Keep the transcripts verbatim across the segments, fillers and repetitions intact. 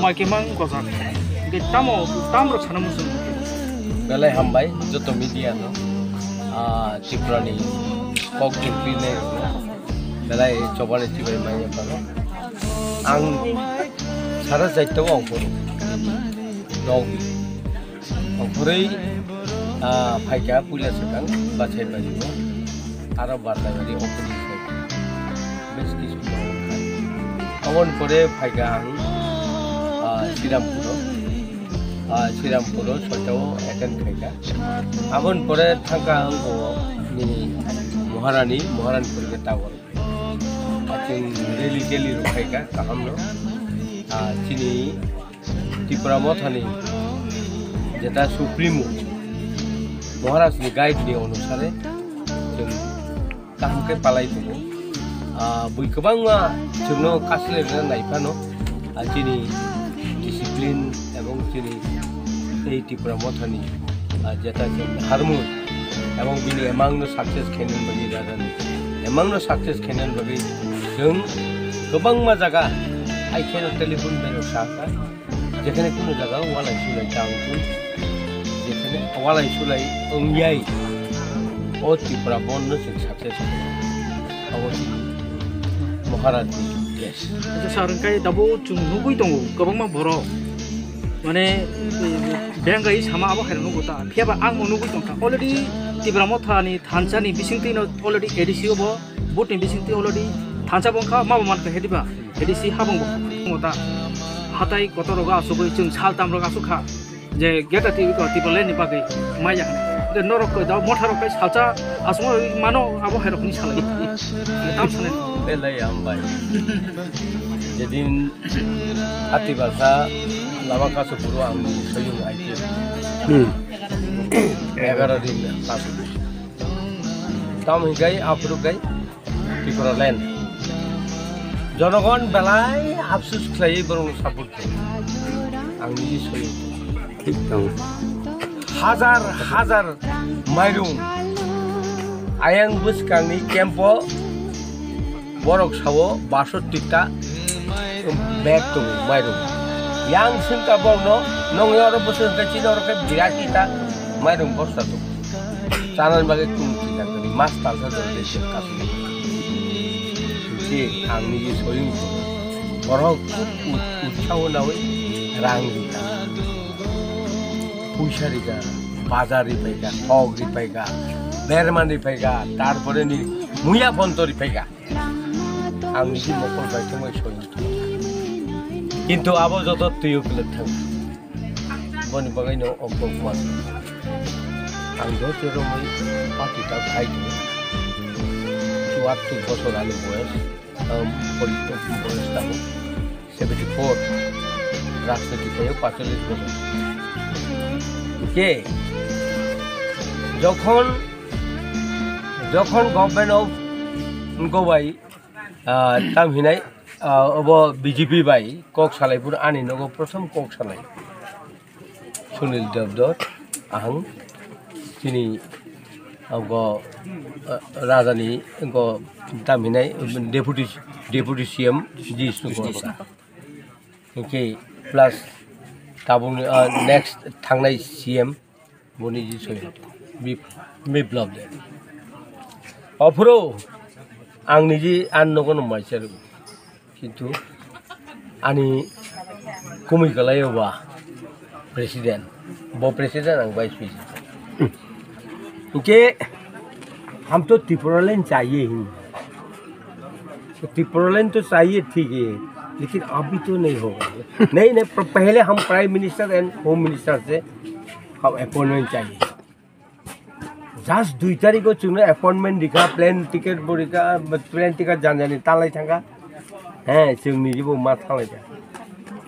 Mai khe mang gojak. Hingke tamo, tamrok sana muchung. Belai hambai, joto media no. Ah, Tripura ni kok chumpi ne belai chobani chibai mai phano. Ang sara jaito ang phuru. Dog. Okhoroi, ah, phaikha puila swkang Basaibari o, aro Basaibari okhoroi phaikha. Bes kisu tongo khai. Aboni pore phaikha ang, ah, Srirampuro. Ah, Srirampuro soitao attend khaikha. Aboni pore thangkha ang bo nini Maharani, Maharani pore tabor. Aching rally tally rok khaikha kahamno. Ah, chini Tipra Mothani jeta Supremo Maharaj ni guide ni onusare chwng kaham khe palai tongo. Ah, bui kwbangma chwngno kaslai rwna nai phano, ah, chini discipline ebong chini tei Tipra Mothani, ah, jeta chwng harmon ebong bini emangno success khainani bagwi rajani emangno success khainani bagwi chwng kwbangma jaga hai kheno telephone bai rok sakha. Jekhane kuno jaga walai sulai tang tun, jekhane walai sulai wngyai, o Tripura Bandh no chwng success khainai. Abo chini Maharaj ni dress. Acha sir, hwnkhe dabo chwng nugwi tongo kwbangma borok. Mane, bengai sama abo hai nugwi ta. Phiya ba ang bo nugwi tongkha. Already Tipra Motha ni thansa ni bisingtwi no already A D C o bo, vote ni bisingtwi already thansa bo wngkha, ma bo mankha hediba. A D C habang bo. Mota hatai kotor rogo asugwi chwng sal tam rogo asukha. Je geta ti ko Tipraland ni bagwi maya. De norok ko da motha rok kai salsa asmo mano abo hai rok ni salai. Tam salai. Belai hambai. Jedin hati basa lama kasu buru ang soyung aiti. Hmm. Egaroh din kasu. Tam higai aphuru gai. Tipraland. Jonogon belai afsus khlaiwi borokno support khlai. Ang nini soyung. Thik tongo. Hajar hajar mairung ayang bwskangni camp-o borok sao basottik ta bag tongo mairung. Yang singka borokno nongni oro bwswk hwnkhe chini oro khe birati ta mairung bosta tongo. Chanani bagwi kunu kisa kwrwi mas talsa jora de se kasugwi. Hinkhe ang nini soyung borok khub ut-, utsaho nawi rang rikha. Puisa rikha, bazar ripaikha, thok ripaikha, berman ripaikha, tarpore ni muya phonto ripaikha. Ang nini mokol bai thangbai soyung. Kintu abo joto twiyo kwlwk thang. Boni bagwi no okto kumas. Ang do choromwi party ta khai do. Chuattur bosor ani boyos, um, pori-, boyos tamo. Seventy four. Rajniti khayo pacholish bosor. Ke? Jokhon, jokhon government of Gobai, ah, tam hinai, ah, obo B J P bai kok salai phuru ani nogo prothom kok salai. Sunil Devdor, ahang, chini, ogo, ah, rajani, ogo, tam hinai, deputy, deputy C M, Jishnu Gorkha. Hinkhe plus tabukni, ah, next thangnai C M, boni ji soi, Bip-, Biplab Deb. Ophuru, ang niji an nogo no maichar. Kintu ani kumui kwlaio ba president, bo president ang vice president. Hinkhe hum to Tipraland chahiye hi. Tipraland to chahiye thik hai, lekin abhi to nahi hoga. Nahi, nahi, pr-, pehle hum prime minister and home minister se hum appointment chahiye. Just dui tarikh o chwngno appointment rikha, plane ticket bo rikha, plane ticket jan jani talai thangkha. He, chwng niji bo ma thalai kha.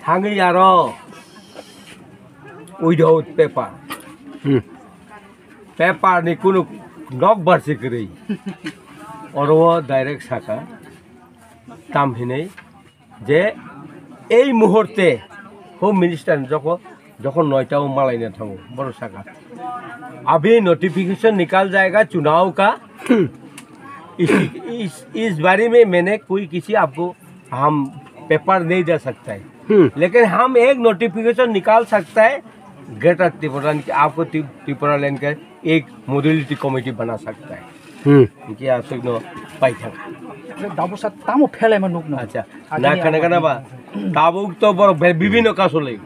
Thangwi aro without paper. Hmm. Paper ni kunu nok barsi kwrwi. Oro o direct saka. Tam hinai. Je ei muhurte Home Minister ni joko, jokon noita o malaina thango, borok saka, "Abhi notification nikal jayega chunav ka, is, is, is bari mein maine koi kisi aapko hum paper नहीं दे सकता है। हम्म। लेकिन हम एक नोटिफिकेशन निकाल सकता है, ग्रेटर त्रिपुरा, आपको त्रि-, त्रिपुरा लैंड का एक मोबिलिटी कमेटी बना सकता है। हम्म। Hingke aswkno paithak. Dabo sa tamo phelai ma nukno. Acha. Agini Na khana khana ba. Tabuk to borok be-, bibhinno kaso lai.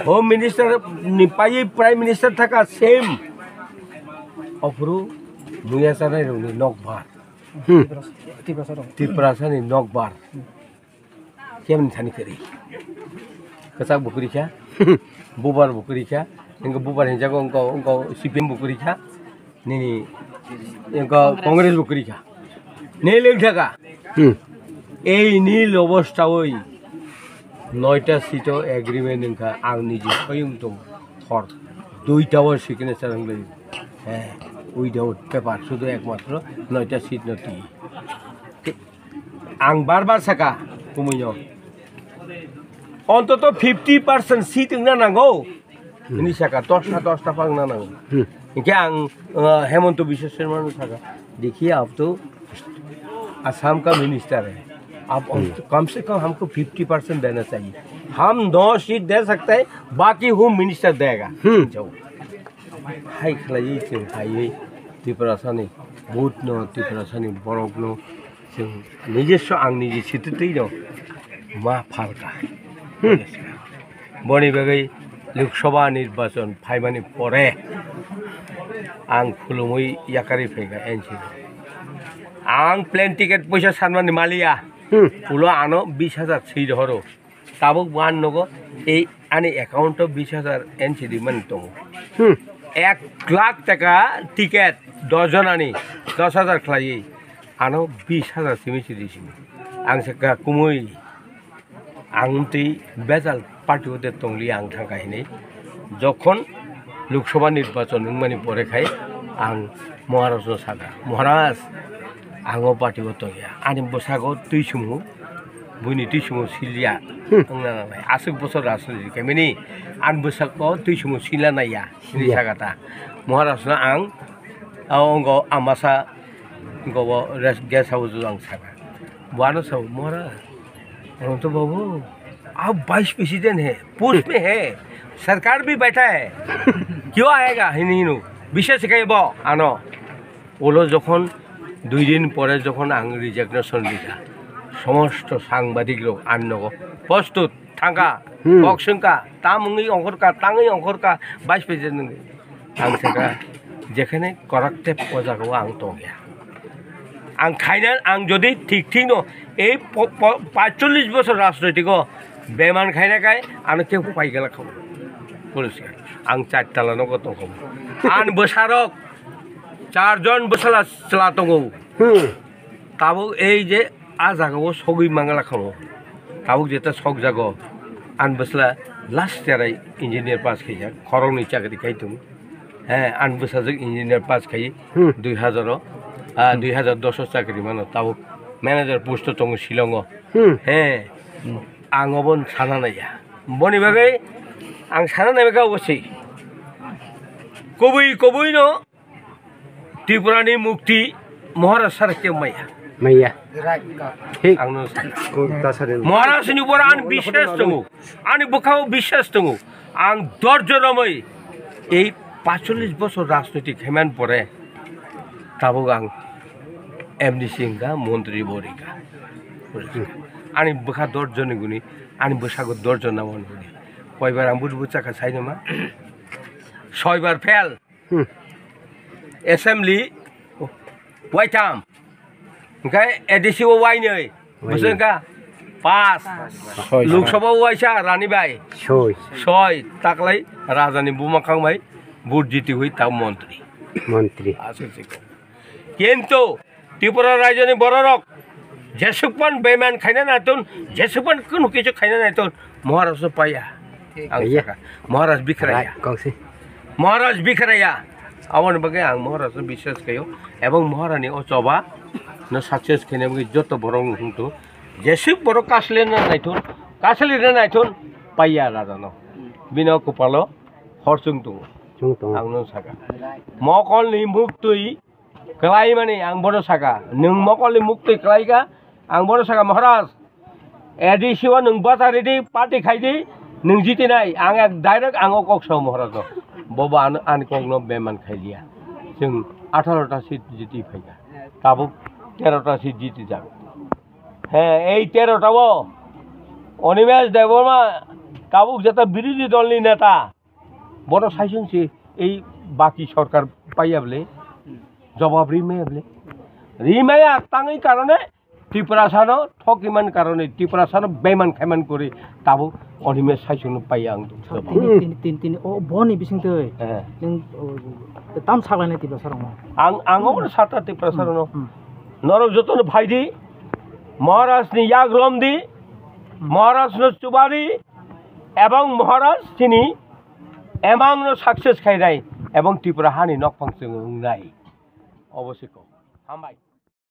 Home Minister ni pai Prime Minister thaka same. Ophuru muya sanai rokni nokbar. Hmm. Tiprasa rok. Tiprasani nokbar. Kemni thani kwrwi. Kwchak bo kwrwi kha. Bubar bo kwrwi kha. Hingke bubar hinjago wngko, wngko C P M bo kwrwi kha. Nini wngko Congress bo kwrwi kha. Nil wngkha ka. Hmm. Ei nil obostha oi noita seat o agreement wngkha ang niji soyung tong hor duita o signature wngwi. Eh, without paper sudu ekmatro noita seat no twi. Ang bar bar saka kumuino. Ontoto fifty percent seat wngna nango. Hmm. Hini saka dosta dosta pa wngna nango. Hmm. Hingke ang, uh, Hemanta Biswa Sarma no saka, देखिए आप तो असम का मिनिस्टर है, आप हम, Hmm. कम से कम हमको fifty percent देना चाहिए। हम नौ सीट दे सकते हैं, बाकी होम मिनिस्टर देगा। Hmm. जाओ। Hai khlaiwi chwng phaiwi Tiprasani vote no, Tiprasani borok no chwng nijiswa ang niji sititwi no ma phalka. Hmm. Boni bagwi Lok Sabha nirbachon phaimani pore ang khulumwi yakarwi phaikha N C D. Ang plane ticket poisa sanmani maliya. Hmm. Ulo ano bis hajar swi rohoro. Tabuk bo ang nogo ei ani account o bis hajar N C D mani tongo. Hmm. Ek lakh taka ticket dos jonani dos hajar khlaiwi ano bis hajar simi sidi simi. Ang sakha kumui ang twi bejal party o de tongli ang thangkha hinwi. Jokhon Lok Sabha nirbachon wngmani pore khai ang Maharaj no sakha, "Maharaj, ang o party o tongya, ani bwsago twi sumu, buini twi sumu silya, hmm, wngna nangnai, aswk bosor rajniti khaimani, ani bwsako twi sumu silna naiya," hinwi, yeah, sakha ta. Maharaj no ang, o, wngko Ambasa, wngko bo rest guest house o ang sakha. Bo ano sao, "Maharaj, हम तो बाबू, आप vice president है, पोस्ट में है, सरकार भी बैठा है, क्यों आएगा?" hini hino, biswas khe bo ano. Ulo jokhon dui din pore jokhon ang resignation rikha, somosto sangbadik rok ang nogo prostut thangkha, hmm, kok swngkha, tam wngwi ongkhorkha, tangwi ongkhorkha, vice president wngwi. Ang sakha, jekhane corrupted o jaga o ang tongya. Ang khaina, ang jodi thik thik no, ei po-, po-, pachchollish bosor rajnoitik o beman khaina khai ano khe pai gela kho. Police ang char tala nogo tongkha. Ang bwsarok char jon bwsala chwla tongo. Hmm. Tabuk ei je a jaga o sogwi mangla kho. Tabuk jeta sok jago. Ang bwsla last year ai engineer pass khaijak. Khoroknwi chakri khai tongo. He, ang bwsajwk engineer pass khai, hmm, dui hazar o, ah, hmm, dui hazar dos o chakri mano. Tabuk manager post o tongo Shillong o. Hmm. He, ang obo sana naiya. Boni bagwi ang sana nai bagwi obo se. Kubui, kubui no Tripura ni mukti Maharaj sara khe maya. Maya. Thik. Ang no sa. Ko ta sari. Maharaj ni bor ani biswas tongo. Ani bwkhao biswas tongo. Ang dorjo romwi ei pachchollish bosor rajniti kheman pore tabuk ang M D C wngkha, montri bo rikha. Ani bwkha dorjo ni guni, ani bwsago dorjo na mani guni. Koibar ang buj buj chakha saino ma? Soibar fail. Hmm. Assembly waitham. Hingke A D C o wainwi. Wainwi. Bwswk wngkha? Pas. Soi. Lok Sabha o waisa Rani bai. Soi. Soi. Taklai Raja ni buma khang bai vote jiti hui ta montri. Montri. Aswk se ko. Kintu Tripura rajyoni bororok jesukpan beman khaina naitun, jesukpan kunu kichu khaina naitun, Maharaj no paiya. Ang paiya. Sakha, Maharaj bikhraya. Right, kok se. Maharaj bikhraya. Aboni bagwi ang Maharaj no biswas khaio. Ebong Maharaj ni o choba no success khaina bagwi joto borok no hwntu. Jesuk borok kasle na naitun, kasle na naitun, paiya raja no. Bino kupalo hor chwng tongo. Chwng tongo. Ang no sakha. Mokol ni muktwi Kwlai mani ang bono saka, nwng mokolni muktwi kwlai kha, ang bono saka, "Maharaj, A D C o nwng bachari di, party khai di, nwng jiti nai, ang ek direct ang o kok sao Maharaj no. Bobo ano ani kok no beman khai liya. Chwng atharo ta seat jiti phaikha. Tabuk tero ta seat jiti jago. He, ei tero ta o Animesh Debbarma tabuk jeta birodhi dol ni neta. Bono saisung si ei baki sorkar paiya bole, jobab rimaya bole. Rimaya tangwi karone Tiprasano thokiman karone, Tiprasano beman khaiman kori tabuk Animesh saisungno paiya ang. Tini, tini, tini, tini, o boni bising twi. Eh. Nung, o, tam saklainai Tiprasa rokno. Ang, ang obo sata Tiprasa rokno. Hmm. Norok jotono phaidi, Maharaj ni yak romdi, Maharaj no chubadi, ebong Maharaj chini emang no success khainai, ebong Tripura hani nokphang chwng wngnai. Obo se kok. Hambai.